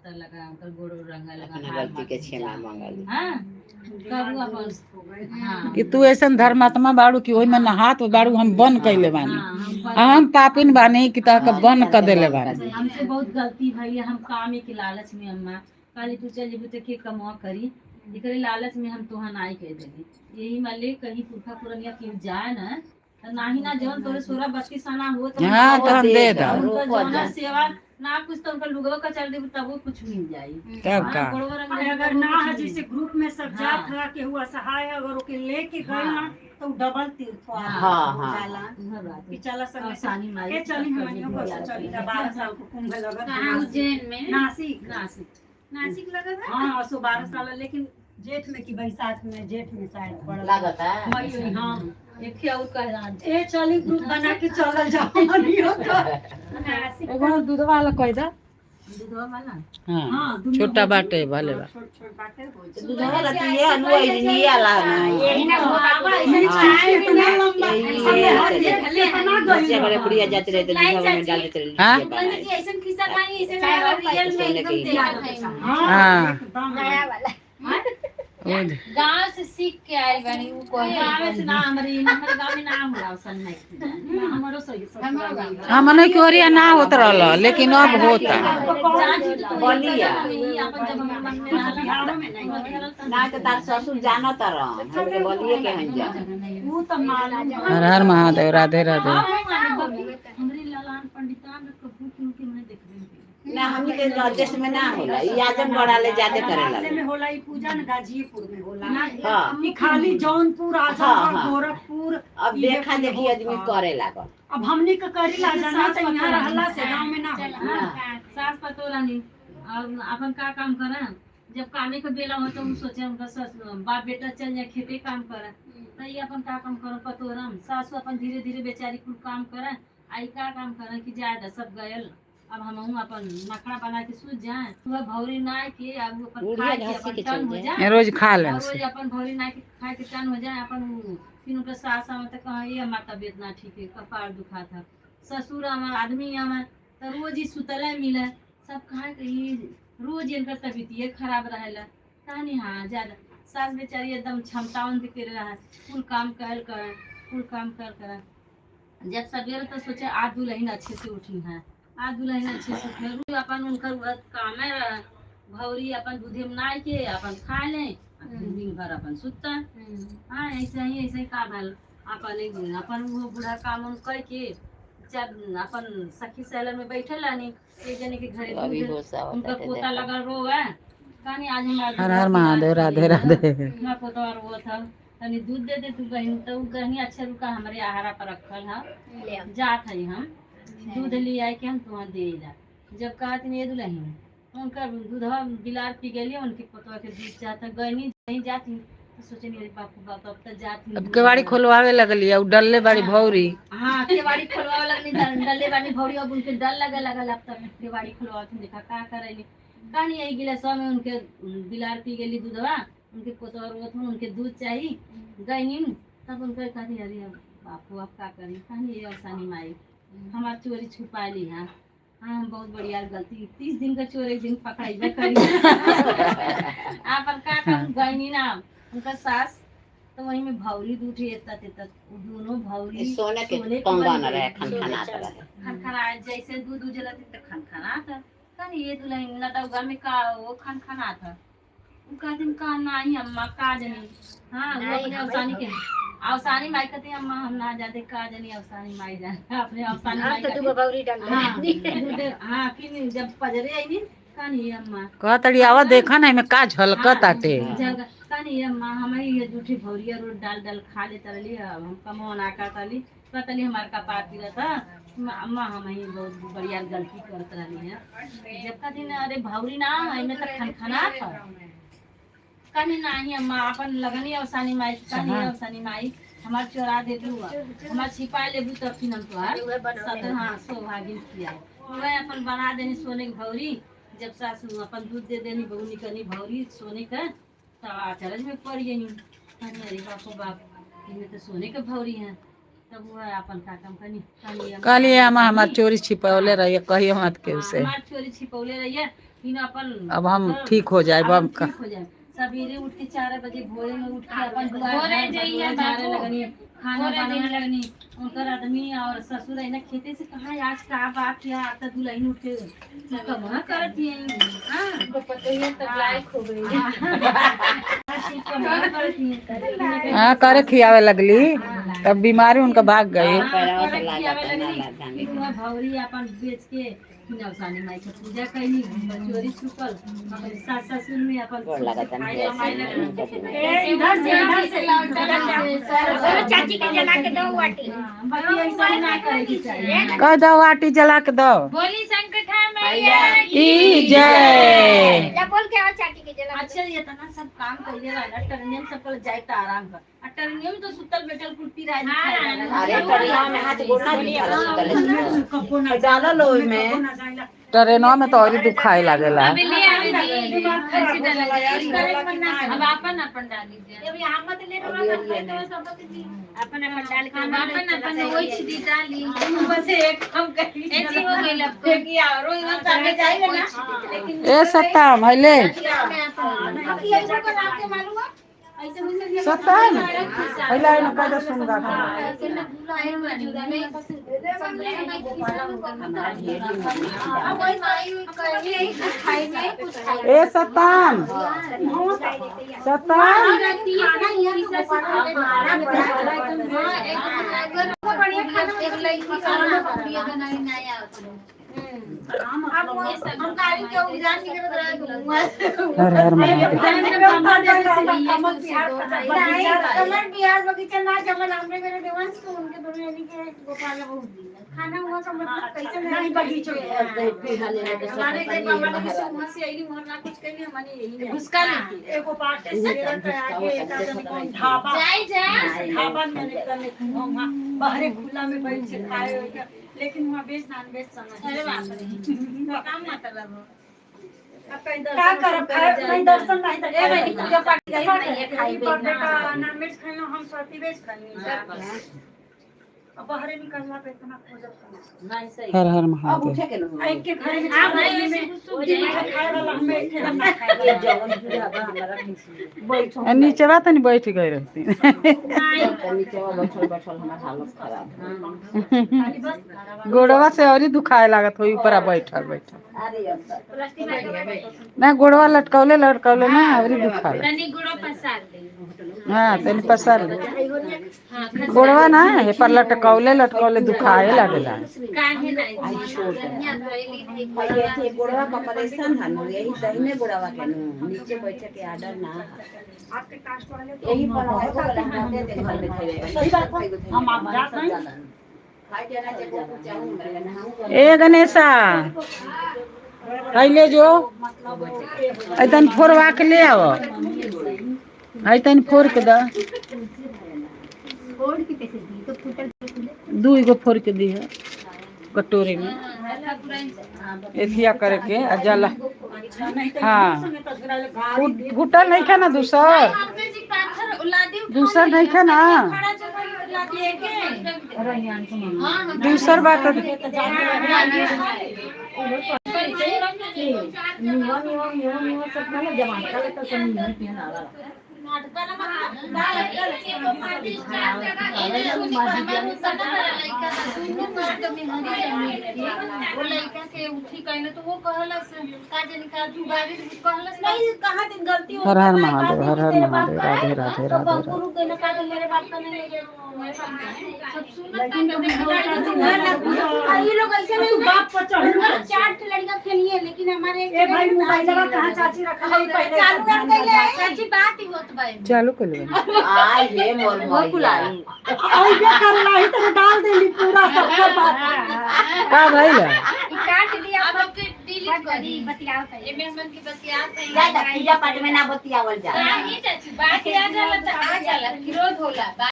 पत्थर लगा उनकर गोड़ उड़ रंगा लगा अपना हार गलती के माथ क्षमा जा। मांगली। हाँ, कबू अपन, हाँ। कि तू ऐसन धर्मात्मा बाड़ू कि ओहिमे नहात बाड़ू, हम बन कैले बानी। हाँ, हम आ हम पापिन बानी कि तहके हाँ, बन क देले बंद कर बानी। दे। हमसे बहुत गलती भई है, हम काम के लालच में, अम्मा काली तू चल जेबू तो के कमवा करी, एकरे लालच में हम तोहा नाई कह देली। यही मान ले कहीं पुरखा पुरनिया केहू जाए ना तो नाही ना जवन तोरे 16-32 आना हो तो हाँ, तो हम दे दो। दो। उनका रोको जौना जा। सेवा ना कुछ तो उनका लुगवा का चल देबू तबो कुछ मिल जाई। तब का हाँ, गोड़वा रंग अरे देबू अगर तबो ना कुछ है मिल जैसे ग्रुप में सब हाँ। जात है, केहू असहाय है, अगर ओके लेके गई हाँ। ना तो डबल तीर्थ हो हाँ, हाँ। जाला। उहे बात कि है। चला सब में आसानी माई के चली सब हमनियों को कर चली दिया। 12 साल को कुंभ लगत कहाँ है। उज्जैन में? नासिक। नासिक। नासिक लगत है। हाँ, सो 12 साल, लेकिन जेठ में कि बैसाख में, जेठ में शायद पड़ल। लागत है। मई हुई, हाँ। एक और कह रहा ए चली, ग्रुप बना के चलल जाओ हमनियों को। नासिक। एगो दूधवा वाला कह दा। दूधवा वाला। हाँ। हाँ, दुनू छोटा हो बाटे जाई। भले हाँ, बा। छोट छोट बाटे हो जाई। दूधवा रतिये अनुआ निया ला ना। यही ना बाबा ऐसे हाँ। चाय भी इतना लंबा यही हमने है, हर चले। एक कितना गई बच्चे बड़े बुढ़िया जाते रहे तो लाइन दूधवा में चाची। डाल देते रहे। हाँ? लिट्टिया बनाए। जी ऐसन खिस्सा कहानी ऐसे रियल में एकदम देखा है। हाँ, हाँ। एकदम। नया वाला। गांव से सीख के आयल बानी उ कहे। गाँव से ना, हमारे हमारे गाँव में ना होला वसन नहीं पूजा। हमारो सही हमारो गाँव में। हमने के ओरिया ना होत रहल, लेकिन अब होता। चाची तो तू बलिया। ही अपन जब हमारे मन में रहला बिहारों में नहीं होता। ना तो तार ससुर जानत रहन, हमके बोलिए के हन जा। ऊ तो मालूम है। हर हर महादेव, राधे राधे। हमरे ललान पंडितान में कबू क्यों के मैं देख रही हूँ। ना, हमनी के देश में ना होला ई, आजमगढ़ वाले ज्यादा करे से में लगे। होला ई पूजा न गाजीपुर में होला। हाँ। ई खाली जौनपुर, आजमगढ़, हाँ, हाँ। गोरखपुर। अब ई देखा देखी देखी होत आदमी बा। करे लागल। अब हमनी के करी ला जाना तो यहाँ रहला से गांव में ना होला। हाँ, सास पतो रानी और अपन का काम करा, जब कामे के बेला हो तो उ सोचे उनका सस बाप बेटा चल जाए खेते काम करे, तो ये अपन का काम करो पतोरम। सासू अपन धीरे धीरे बेचारी कुल काम करे, आई का काम करे कि जाए सब गयल, अब हम अपन नखड़ा बना के सूत जाए, वह भौरी नाय के अब अपन बुढ़िया खाए के घासी अपन के टन चल हो जाए। जाए। रोज खा और लें। रोज अपन भौरी नाय के खाए के टन हो जाए अपन फिर उनका सास आवे तो कहा ये हमार तबीयत ना ठीक है, कपार दुखा था। ससुर हमार आदमी हमार तो रोज ही सुतले मिले, सब कहा कि ई रोज इनकर तबीयत ये खराब रहेला कहानी। हाँ, ज्यादा सास बेचारी एकदम क्षमता उनके के रहा, कुल काम कर कर, कुल काम कर कर। जब सवेरे तो सोचे आज दुल्हन अच्छे से उठी है, आज दुल्हन अच्छे से उठी है। रोज अपन उनकर वह कामे रहे, भौरी अपन दूधे में नाय के अपन खा ले आ फिर दिन भर अपन सुता। हाँ, ऐसे ही का भल अपन एक दिन अपन वो बूढ़ा काम उम कर के जब अपन सखी सहेलन में बैठल रहनी, एक जने के घरे अभी दूध होश आवत उनका बाटे पोता देखा। लगल रोवे, कहानी आज हमारा हर हर महादेव, राधे राधे। हमारा पोता रोवत था, तनी दूध दे दे तू बहन। तो उ गहनी अच्छा रुका, हमारे आहारा पर रखल है, जात है हम दूध ले आए के हम तुम्हारा दे ला। जब कहत नहीं दुलही उनका दूधवा बिलार पी गई, उनके पोतवा के दूध चाहता गहनी नहीं जाती तो सोचे नहीं, अरे बाप रे बाप, अब तो जाती। अब केवाड़ी खोलवावे लगली उ डलले बाड़ी भौरी। हाँ, केवाड़ी खोलवावे लगनी, डले बानी भौरी। अब उनके डर लगे लगल, अब तक केवाड़ी खोलवाते देखा का करेली कहानी। यही गिलासवा में उनके बिलार पी गेली दूधवा, उनके पोतवा रोत हूँ, उनके दूध चाहिए गईनी। तब उनके कहती अरे अब बापू अब का करी कहानी, ये अवसानी माई हमार चोरी छुपा ली। हाँ हाँ, हम बहुत बढ़िया गलती, 30 दिन का चोर एक दिन पकड़ाइबे करी। आपन का काम गईनी ना उनका सास तो वही में भौरी दूठे एता तेता उ दोनों भौरी ई सोने के सोने के कंगन बन रहे, गई। खनखनात रहे। खनखना जैसे दूध उजला थी तो खनखना था कहीं ये दुल्हन नटौगा में का वो खनखना था। उ कहती का नहीं अम्मा का जनी। हाँ, वो अपने अवसानी के अवसानी माई कहती अम्मा हम ना जाते का जनी, अवसानी माई जाने अपने अवसानी हम माई तो कहती। दूगो बौरी डाल हाँ, दूध हाँ, फिर जब पजरे आई नी कहानी अम्मा कहतड़ी आवा देखा ना एमे का झलकत आटे। जगह कहानी अम्मा हमारी ये जूठी भौरिया रोज डाल डाल खा लेता रही, अब हम कमो ना करता रही पतली हमार का पात था। अम्मा हम ही बहुत बढ़िया गलती करत रही है। जब का दिन अरे भौरी ना एमे तो खनखना था कहानी नाही अम्मा अपन लगनी अवसानी माई कहानी अवसानी माई हमार चोरा दे दू, हमार छिपा लेबू तब फिर हम तोहार सत हाँ सौभाग्य किया वह अपन बना देनी सोने के भौरी। जब सासू अपन दूध दे देनी, बहू निकलनी भौरी सोने का, तब अचरज में पड़ गई कहानी अरे बाप रे बाप, इनमें तो सोने के भौरी है। तब वह अपन का काम करनी कहानी अम्मा कहली अम्मा हमार चोरी छिपौले रहिए, कहिए मत के उसे। हमार चोरी छिपौले रहिए। फिर अपन अब हम ठीक हो जाए अब हम अब ठीक हो जाए। सवेरे उठ के 4 बजे भोरे में उठ के अपन दुआर भोरे घर जइहे बटोरा झाड़े बाबू। लगनी, खाना भोरे बनाने जइहे। लगनी। उनकर आदमी और ससुर है ना खेते से कहा आज का बात है, आता दुल्हन उठ के कमा करत है। हां कमा करत है। हाँ करे खियावे लगली तब बीमारी उनका भाग गई। पैरवा से लागत है ना लादानी। फिर वहाँ भौरी अपन बेच के फिर माई के पूजा कैनी, कचौरी छुपल अपन सास ससुर में अपन गोड़ लागत है खाए कमाए लगनी। ए, इधर से इधर से चाची के जला के दो वाटी। हाँ, बाकी ऐसा ना करे के चाहिए। कह दो आटी जला के दो बोली संकटा मैया की जय। जा बोल के आओ चाची के जला। अच्छा ये तना सब काम कइले वाला टर्नियम सब पर जाए त आराम कर। आ टर्नियम तो सुतल बैठल कुर्ती राज अरे टरिया में हाथ गोड़ ना दुखाला सुतले सुतले। कबो ना डालल ओहिमे। कबो ना जाइला। ट्रेनवा में तो और ही दुखाए लागेला। अभी ले आवे दी अच्छी डाला करे जी। अब अपन अपन डाली दे। अभी हम मत ले लो सब अपन अपन डाल के हम अपन अपन ओइछ दी डाली। बस एक काम करी ऐसी हो गई अब तो। कि औरो इहाँ सामने जाइए ना, लेकिन ए सत्ताम हले अभी ऐसा को नाम के मालूम है ऐसे मुझसे सत्ताम पहला एने कह दो सुन रहा। ऐसे ना भूला है मजूरा में हमारा ढेर ही मम्मी अब वही माई कहीं कुछ खाई नहीं कुछ खाई। ए सत्ताम सत्ताम बढ़िया खाना एक लड़की खाना पूरी बनाई नहीं आवत। अब हम गाड़ी के उजान निकल रहा है। हर हर महादेव। कमल बिहार नहीं कमर बिहार बगीचा ना जमल हमरे घरे देवांश को उनके दोनों यानी के गोपाल बहुत खाना हुआ का मतलब कैसे नहीं बगीचो हमारे घर बाबा के वहाँ से आई वहाँ ना कुछ कहीं हमारे यही है। घुसका लेती एगो बाटे से आगे एक आदमी कौन ढाबा जाई जा ढाबा में निकलने वहाँ बाहरे खुला में बैठ के खाए होए के, लेकिन वहाँ वेज नॉन वेज समझ अरे बाप रे, काम मतलब हो। अब कहीं का दर्शन करब करे खाए जाए। नहीं दर्शन नहीं तो ए बहनी, पूजा पाठ करी नहीं है, खाई पर बेना। बेटा नॉन वेज खाना हम स्वाति वेज खानी हाँ, अब बाहरे निकलला पे इतना खोजब कहाँ। नहीं सही। हर हर अब महादेव। उठे के न एक के घरे में आ भाई में वैसे दिन भर खाए वाला हम बैठे हम ना खाए ये वाला। जवन बुढ़ाबा हमारा बैठो ए, नीचवा तनी बैठ गई रहती। नीचे बैठल बैठल हमार हालत खराब है। खाली बस गोड़वा से और ही दुखाए लागत होई ऊपर बैठल बैठल। अरे अब तो ना गोड़वा लटकौले लटकौले ना और ही दुखाए। तनी गुड़ो पसार दे। हाँ तनी पसर ले। हां खस गोड़वा ना हे पर लटकौले लटकौले दुखाए लागेला। काहे नहीं आई छोड़ दे। धनिया धइली थी। भाई ये गोड़वा का परेशान हनु यही दहिने गोड़वा के नु नीचे बैठे के आर्डर ना है। आपके कास्ट वाले तो यही पर एगो वाला हम दे दे घर में खेले सही बात है। हम आप जात नहीं। खाए जाना जे को चाहूं ना हम ए गणेशा हई ले जो ऐ तनी फोड़वा के ले आव। ऐ तनी फोड़ के द दू गो फोड़ के दी है कटोरे में एथिया करे के आ जला। नहीं तो हाँ। संगे तस्वीर ले गाड़ी फूटल नहीं खा ना दूसर हमने जी पाथर उलादी दूसर नहीं खा ना खड़ा जगह उलादी के हां दूसर बात निवा निवा निवा निवा सब ना जमा कर तो सब नहीं पहना वाला। नहीं कहाँ दिन गलती हो हर हर महादेव हर हर महादेव राधे राधे राधे राधे। गुरु के ना कहा मेरे बाप का नहीं है। ये लोग ऐसे नहीं बाप पर चढ़ चार ठे लड़का खेलिए लेकिन हमारे ए भाई मोबाइलवा कहाँ चाची रखा है पहले चालू कर गई है चाची बात ही होत भाई चालू कर ले। आ ये मोर मोर आई बे करला ही तो डाल देली पूरा सबका बात का भइल काट दिया अब आपके डिलीट करी बतियाओ तई एमे हमन के बतियात है ज्यादा पूजा पाठ में ना बतियावल जा नाही चाची बात आ जाला त आ जाला विरोध होला।